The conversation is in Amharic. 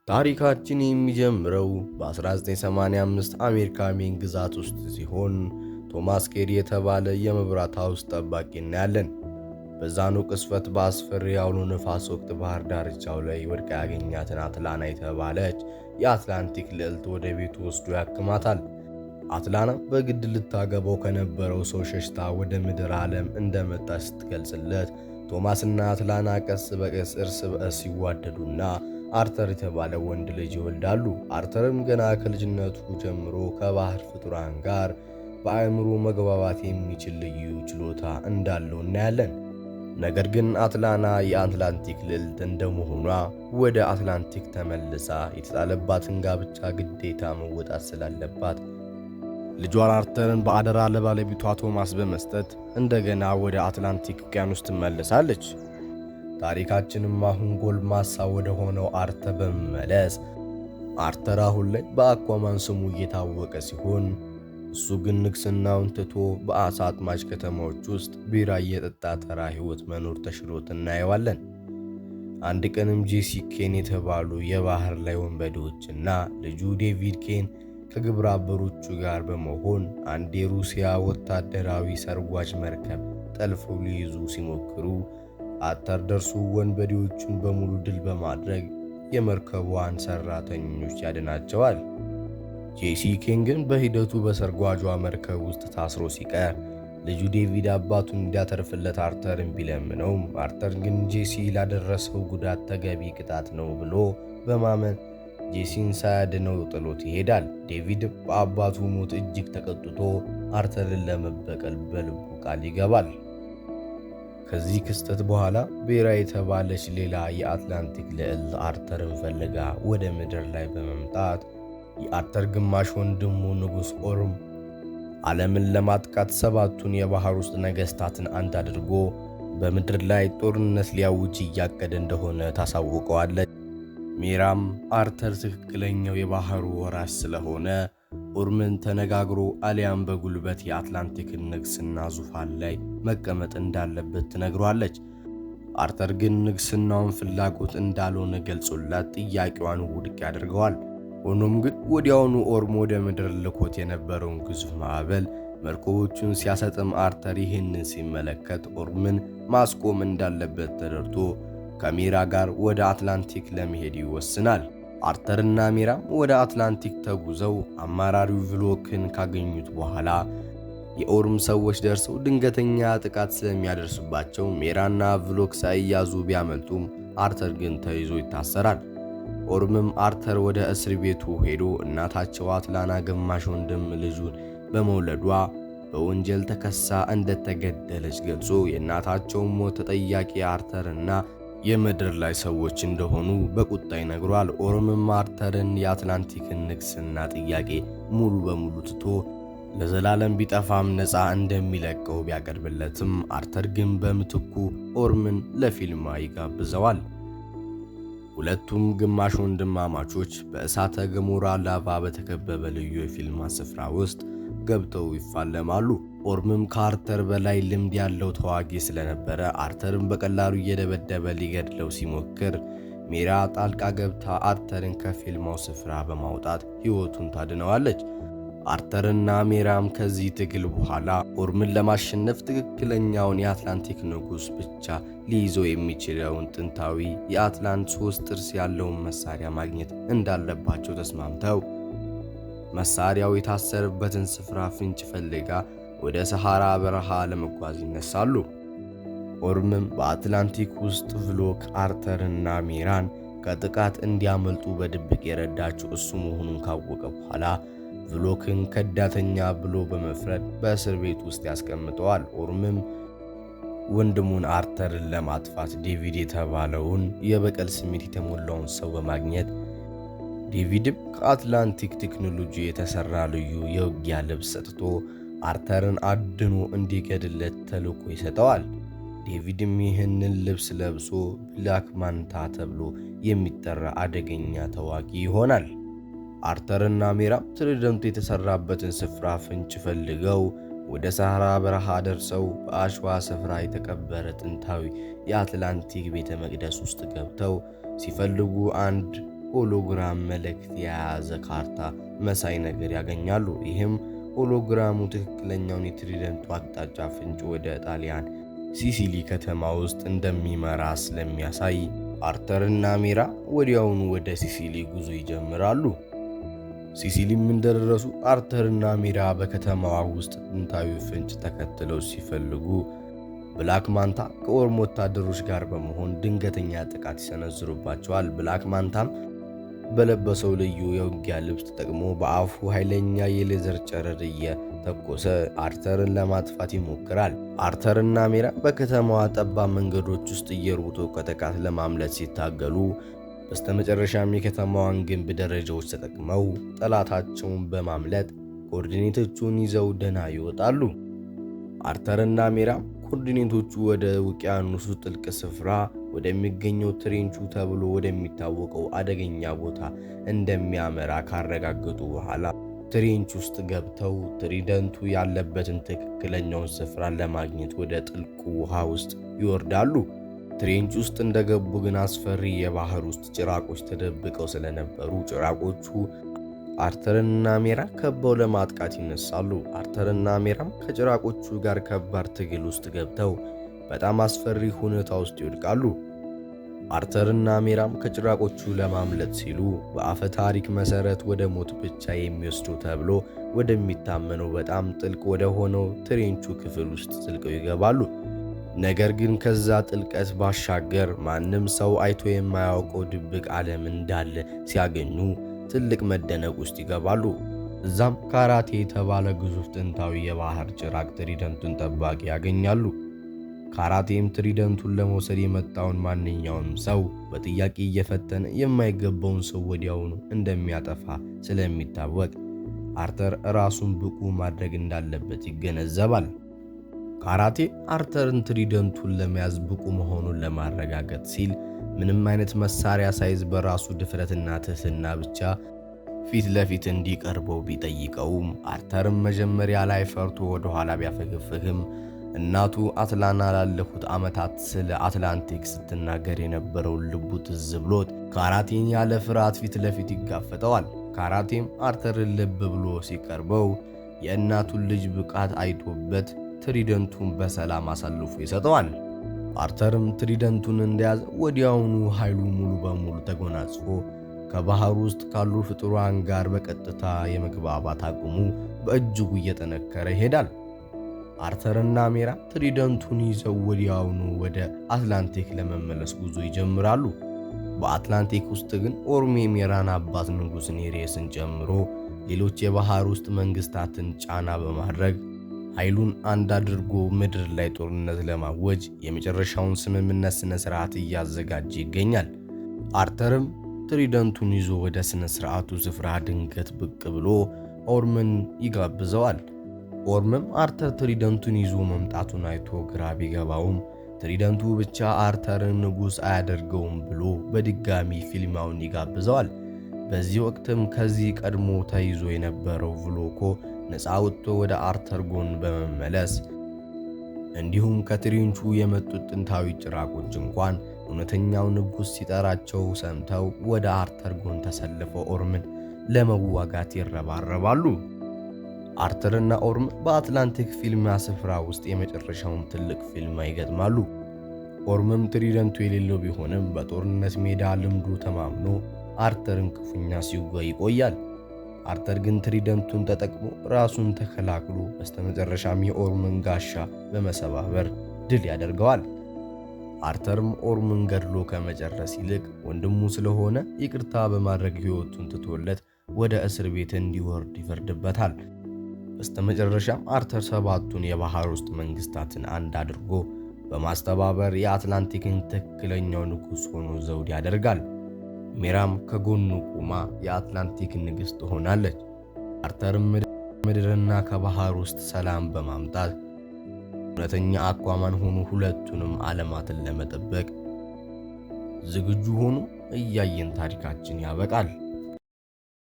ታሪካችን የሚጀምረው በ1985 አሜሪካ ሜን ግዛት ውስጥ ሲሆን ቶማስ ኬሪ የተባለ የመብራት house ጠባቂ እናያለን። በዛኑ ቅስፈት በአስፈሪ አውሎ ነፋስ ወቅት ባህር ዳርቻው ላይ ወድቃ ያገኛትን አትላና የተባለች የአትላንቲክ ልዕልት ወደ ቤቱ ወስዶ ያክማታል። አትላና በግድ ልታገባው ከነበረው ሰው ሸሽታ ወደ ምድር ዓለም እንደመጣች ስትገልጽለት ቶማስና አትላና ቀስ በቀስ እርስ በእርስ ይዋደዱና አርተር የተባለ ወንድ ልጅ ይወልዳሉ። አርተርም ገና ከልጅነቱ ጀምሮ ከባህር ፍጡራን ጋር በአእምሮ መግባባት የሚችል ልዩ ችሎታ እንዳለው እናያለን። ነገር ግን አትላና የአትላንቲክ ልዕልት እንደመሆኗ ወደ አትላንቲክ ተመልሳ የተጣለባትን ጋብቻ ግዴታ መወጣት ስላለባት ልጇን አርተርን በአደራ ለባለቤቷ ቶማስ በመስጠት እንደገና ወደ አትላንቲክ ውቅያኖስ ትመለሳለች። ታሪካችንም አሁን ጎልማሳ ወደ ሆነው አርተር በመመለስ አርተር አሁን ላይ በአኳማን ስሙ እየታወቀ ሲሆን እሱ ግን ንግስናውን ትቶ በአሳ አጥማጅ ከተማዎች ውስጥ ቢራ እየጠጣ ተራ ሕይወት መኖር ተሽሎት እናየዋለን። አንድ ቀንም ጄሲ ኬን የተባሉ የባህር ላይ ወንበዴዎችና ልጁ ዴቪድ ኬን ከግብረ አበሮቹ ጋር በመሆን አንድ የሩሲያ ወታደራዊ ሰርጓጅ መርከብ ጠልፈው ሊይዙ ሲሞክሩ አርተር ደርሶ ወንበዴዎቹን በሙሉ ድል በማድረግ የመርከቧን ሰራተኞች ያድናቸዋል። ጄሲ ኬን ግን በሂደቱ በሰርጓጇ መርከብ ውስጥ ታስሮ ሲቀር ልጁ ዴቪድ አባቱን እንዲያተርፍለት አርተርን ቢለምነውም አርተር ግን ጄሲ ላደረሰው ጉዳት ተገቢ ቅጣት ነው ብሎ በማመን ጄሲን ሳያድነው ጥሎት ይሄዳል። ዴቪድ በአባቱ ሞት እጅግ ተቆጥቶ አርተርን ለመበቀል በልቡ ቃል ይገባል። ከዚህ ክስተት በኋላ ቤራ የተባለች ሌላ የአትላንቲክ ልዕልት አርተርን ፈልጋ ወደ ምድር ላይ በመምጣት የአርተር ግማሽ ወንድሙ ንጉሥ ኦርም ዓለምን ለማጥቃት ሰባቱን የባህር ውስጥ ነገሥታትን አንድ አድርጎ በምድር ላይ ጦርነት ሊያውጅ እያቀደ እንደሆነ ታሳውቀዋለች። ሜራም አርተር ትክክለኛው የባህሩ ወራሽ ስለሆነ ኦርምን ተነጋግሮ አሊያም በጉልበት የአትላንቲክን ንግስና ዙፋን ላይ መቀመጥ እንዳለበት ትነግሯለች። አርተር ግን ንግስናውን ፍላጎት እንዳልሆነ ገልጾላት ጥያቄዋን ውድቅ ያደርገዋል። ሆኖም ግን ወዲያውኑ ኦርም ወደ ምድር ልኮት የነበረውን ግዙፍ ማዕበል መርከቦቹን ሲያሰጥም አርተር ይህንን ሲመለከት ኦርምን ማስቆም እንዳለበት ተረድቶ ከሜራ ጋር ወደ አትላንቲክ ለመሄድ ይወስናል። አርተርና ሜራም ወደ አትላንቲክ ተጉዘው አማራሪው ቭሎክን ካገኙት በኋላ የኦርም ሰዎች ደርሰው ድንገተኛ ጥቃት ስለሚያደርሱባቸው ሜራና ቭሎክ ሳይያዙ ቢያመልጡም አርተር ግን ተይዞ ይታሰራል። ኦርምም አርተር ወደ እስር ቤቱ ሄዶ እናታቸው አትላና ግማሽ ወንድም ልጁን በመውለዷ በወንጀል ተከሳ እንደተገደለች ገልጾ የእናታቸውን ሞት ተጠያቂ አርተርና የምድር ላይ ሰዎች እንደሆኑ በቁጣ ይነግሯል። ኦርምም አርተርን የአትላንቲክን ንግስና ጥያቄ ሙሉ በሙሉ ትቶ ለዘላለም ቢጠፋም ነፃ እንደሚለቀው ቢያቀርብለትም አርተር ግን በምትኩ ኦርምን ለፊልማ ይጋብዘዋል። ሁለቱም ግማሽ ወንድማማቾች በእሳተ ገሞራ ላቫ በተከበበ ልዩ የፊልማ ስፍራ ውስጥ ገብተው ይፋለማሉ። ኦርምም ከአርተር በላይ ልምድ ያለው ተዋጊ ስለነበረ አርተርን በቀላሉ እየደበደበ ሊገድለው ሲሞክር ሜራ ጣልቃ ገብታ አርተርን ከፊልማው ስፍራ በማውጣት ሕይወቱን ታድነዋለች። አርተርና ሜራም ከዚህ ትግል በኋላ ኦርምን ለማሸነፍ ትክክለኛውን የአትላንቲክ ንጉሥ ብቻ ሊይዘው የሚችለውን ጥንታዊ የአትላንት ሶስት ጥርስ ያለውን መሳሪያ ማግኘት እንዳለባቸው ተስማምተው መሳሪያው የታሰረበትን ስፍራ ፍንጭ ፍለጋ ወደ ሰሐራ በረሃ ለመጓዝ ይነሳሉ። ኦርምም በአትላንቲክ ውስጥ ቭሎክ አርተርና ሜራን ከጥቃት እንዲያመልጡ በድብቅ የረዳቸው እሱ መሆኑን ካወቀ በኋላ ቭሎክን ከዳተኛ ብሎ በመፍረድ በእስር ቤት ውስጥ ያስቀምጠዋል። ኦርምም ወንድሙን አርተርን ለማጥፋት ዴቪድ የተባለውን የበቀል ስሜት የተሞላውን ሰው በማግኘት ዴቪድም ከአትላንቲክ ቴክኖሎጂ የተሰራ ልዩ የውጊያ ልብስ ሰጥቶ አርተርን አድኖ እንዲገድለት ተልዕኮ ይሰጠዋል። ዴቪድም ይህንን ልብስ ለብሶ ብላክ ማንታ ተብሎ የሚጠራ አደገኛ ተዋጊ ይሆናል። አርተርና ሜራም ትሪደንቱ የተሰራበትን ስፍራ ፍንጭ ፈልገው ወደ ሰሐራ በረሃ ደርሰው በአሸዋ ስፍራ የተቀበረ ጥንታዊ የአትላንቲክ ቤተ መቅደስ ውስጥ ገብተው ሲፈልጉ አንድ Hologram መልእክት የያዘ ካርታ መሳይ ነገር ያገኛሉ። ይህም hologram ኡ ትክክለኛውን የ trident ኡ አቅጣጫ ፍንጭ ወደ ጣሊያን ሲሲሊ ከተማ ውስጥ እንደሚመራ ስለሚያሳይ አርተርና ሜራ ወዲያውኑ ወደ ሲሲሊ ጉዞ ይጀምራሉ። ሲሲሊም እንደደረሱ አርተርና ሜራ በከተማዋ ውስጥ ጥንታዊ ፍንጭ ተከትለው ሲፈልጉ ብላክ ማንታ ከኦርም ወታደሮች ጋር በመሆን ድንገተኛ ጥቃት ይሰነዝሩባቸዋል። ብላክ ማንታም በለበሰው ልዩ የውጊያ ልብስ ተጠቅሞ በአፉ ኃይለኛ የሌዘር ጨረር እየተኮሰ አርተርን ለማጥፋት ይሞክራል። አርተርና ሜራ በከተማዋ ጠባብ መንገዶች ውስጥ እየሮጡ ከጥቃት ለማምለጥ ሲታገሉ በስተመጨረሻም የከተማዋን ግንብ ደረጃዎች ተጠቅመው ጠላታቸውን በማምለጥ coordinate ኦቹን ይዘው ደህና ይወጣሉ። አርተርና ሜራም coordinate ኦቹ ወደ ውቅያኖሱ ጥልቅ ስፍራ ወደሚገኘው trench ኡ ተብሎ ወደሚታወቀው አደገኛ ቦታ እንደሚያመራ ካረጋገጡ በኋላ trench ውስጥ ገብተው trident ኡ ያለበትን ትክክለኛውን ስፍራ ለማግኘት ወደ ጥልቁ ውሃ ውስጥ ይወርዳሉ። Trench ውስጥ እንደገቡ ግን አስፈሪ የባህር ውስጥ ጭራቆች ተደብቀው ስለነበሩ ጭራቆቹ አርተርና ሜራ ከበው ለማጥቃት ይነሳሉ። አርተርና ሜራም ከጭራቆቹ ጋር ከባድ ትግል ውስጥ ገብተው በጣም አስፈሪ ሁኔታ ውስጥ ይወድቃሉ። አርተርና ሜራም ከጭራቆቹ ለማምለጥ ሲሉ በአፈ ታሪክ መሰረት ወደ ሞት ብቻ የሚወስዱ ተብሎ ወደሚታመነው በጣም ጥልቅ ወደ ሆነው trench ኡ ክፍል ውስጥ ዘልቀው ይገባሉ። ነገር ግን ከዛ ጥልቀት ባሻገር ማንም ሰው አይቶ የማያውቀው ድብቅ ዓለም እንዳለ ሲያገኙ ትልቅ መደነቅ ውስጥ ይገባሉ። እዛም ካራቴ የተባለ ግዙፍ ጥንታዊ የባህር ጭራቅ trident ኡን ጠባቂ ያገኛሉ። ካራቴም trident ኡን ለመውሰድ የመጣውን ማንኛውንም ሰው በጥያቄ እየፈተነ የማይገባውን ሰው ወዲያውኑ እንደሚያጠፋ ስለሚታወቅ አርተር ራሱን ብቁ ማድረግ እንዳለበት ይገነዘባል። ካራቴ አርተርን trident ኡን ለመያዝ ብቁ መሆኑን ለማረጋገጥ ሲል ምንም አይነት መሳሪያ ሳይዝ በራሱ ድፍረትና ትህትና ብቻ ፊት ለፊት እንዲቀርበው ቢጠይቀውም አርተርም መጀመሪያ ላይ ፈርቶ ወደ ኋላ ቢያፈገፍግም እናቱ አትላና ላለፉት ዓመታት ስለ አትላንቲክ ስትናገር የነበረውን ልቡ ትዝ ብሎት ካራቴን ያለ ፍርሃት ፊት ለፊት ይጋፈጠዋል። ካራቴም አርተርን ልብ ብሎ ሲቀርበው የእናቱን ልጅ ብቃት አይቶበት trident ኡን በሰላም አሳልፎ ይሰጠዋል። አርተርም trident ኡን እንደያዘ ወዲያውኑ ኃይሉ ሙሉ በሙሉ ተጎናጽፎ ከባህር ውስጥ ካሉ ፍጡራን ጋር በቀጥታ የመግባባት አቅሙ በእጅጉ እየጠነከረ ይሄዳል። አርተርና ሜራ trident ኡን ይዘው ወዲያውኑ ወደ አትላንቲክ ለመመለስ ጉዞ ይጀምራሉ። በአትላንቲክ ውስጥ ግን ኦርም የሜራን አባት ንጉሥ ኔሬስን ጨምሮ ሌሎች የባህር ውስጥ መንግስታትን ጫና በማድረግ ኃይሉን አንድ አድርጎ ምድር ላይ ጦርነት ለማወጅ የመጨረሻውን ስምምነት ስነ ስርዓት እያዘጋጀ ይገኛል። አርተርም trident ኡን ይዞ ወደ ስነ ስርዓቱ ስፍራ ድንገት ብቅ ብሎ ኦርምን ይጋብዘዋል። ኦርምም አርተር trident ኡን ይዞ መምጣቱን አይቶ ግራ ቢገባውም trident ኡ ብቻ አርተርን ንጉሥ አያደርገውም ብሎ በድጋሚ ፊልማውን ይጋብዘዋል። በዚህ ወቅትም ከዚህ ቀድሞ ተይዞ የነበረው ቭሎኮ ነፃ ወጥቶ ወደ አርተር ጎን በመመለስ እንዲሁም ከ trench ኡ የመጡት ጥንታዊ ጭራቆች እንኳን እውነተኛው ንጉሥ ሲጠራቸው ሰምተው ወደ አርተር ጎን ተሰልፈው ኦርምን ለመዋጋት ይረባረባሉ። አርተርና ኦርም በአትላንቲክ ፊልሚያ ስፍራ ውስጥ የመጨረሻውን ትልቅ ፊልሚያ ይገጥማሉ። ኦርምም trident ኡ የሌለው ቢሆንም በጦርነት ሜዳ ልምዱ ተማምኖ አርተርን ክፉኛ ሲወጋ ይቆያል። አርተር ግን trident ኡን ተጠቅሞ ራሱን ተከላክሎ በስተመጨረሻም የኦርምን ጋሻ በመሰባበር ድል ያደርገዋል። አርተርም ኦርምን ገድሎ ከመጨረስ ይልቅ ወንድሙ ስለሆነ ይቅርታ በማድረግ ሕይወቱን ትቶለት ወደ እስር ቤት እንዲወርድ ይፈርድበታል። በስተመጨረሻም አርተር ሰባቱን የባህር ውስጥ መንግስታትን አንድ አድርጎ በማስተባበር የአትላንቲክን ትክክለኛው ንጉሥ ሆኖ ዘውድ ያደርጋል። ሜራም ከጎኑ ቆማ የአትላንቲክ ንግሥት ትሆናለች። አርተርም ምድርና ከባህር ውስጥ ሰላም በማምጣት እውነተኛ አኳማን ሆኖ ሁለቱንም ዓለማትን ለመጠበቅ ዝግጁ ሆኖ እያየን ታሪካችን ያበቃል።